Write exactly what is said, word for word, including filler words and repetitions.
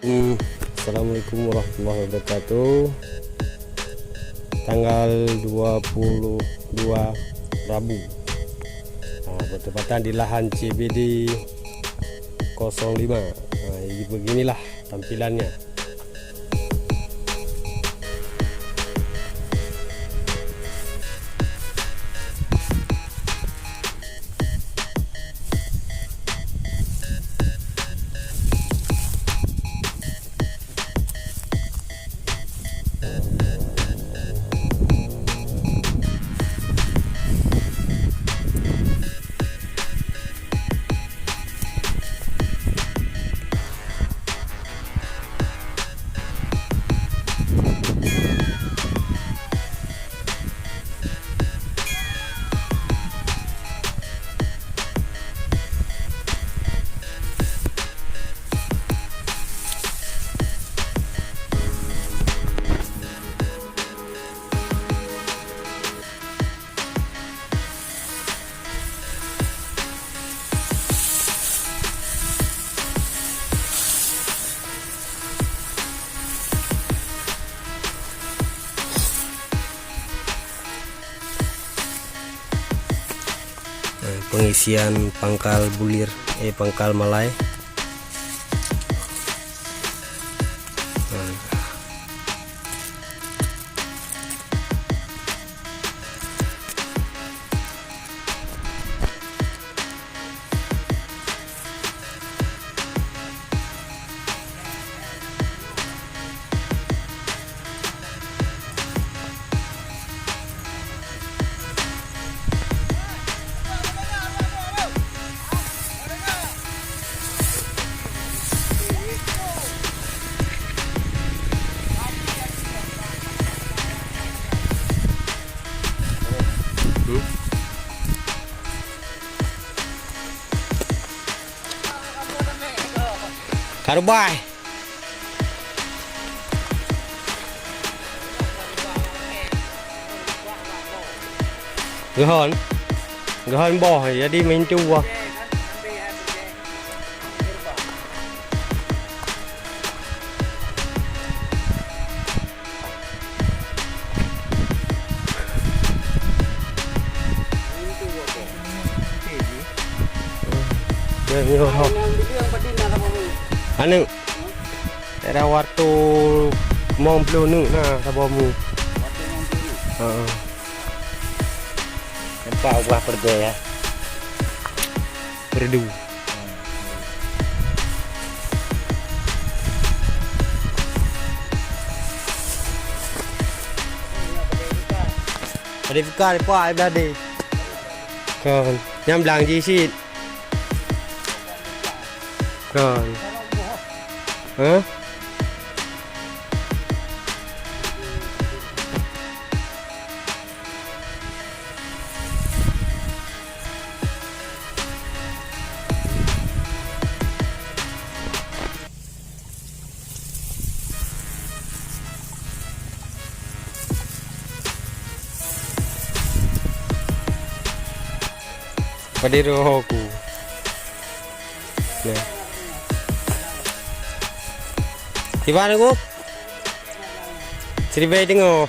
Assalamualaikum warahmatullahi wabarakatuh. Tanggal dua puluh dua, Rabu. Ha, bertepatan di lahan C B D kosong lima. Ha, jadi beginilah tampilannya. Eh, pengisian pangkal bulir, eh, pangkal malai. Nah. Ka rubah. Geuhon. Geuhon boh, jadi mintu boh. Aneuk, daerah Warto limong ploh neuk na saboh mu. Heeh. Nampak ubah peureudu ya. Peureudu. Padé buka depan ai belah deh. Kon, nyang blang jih cit. Kon. Hah? Padé roh ku. Nah. Tiba nunggu. Siribèe teungoh.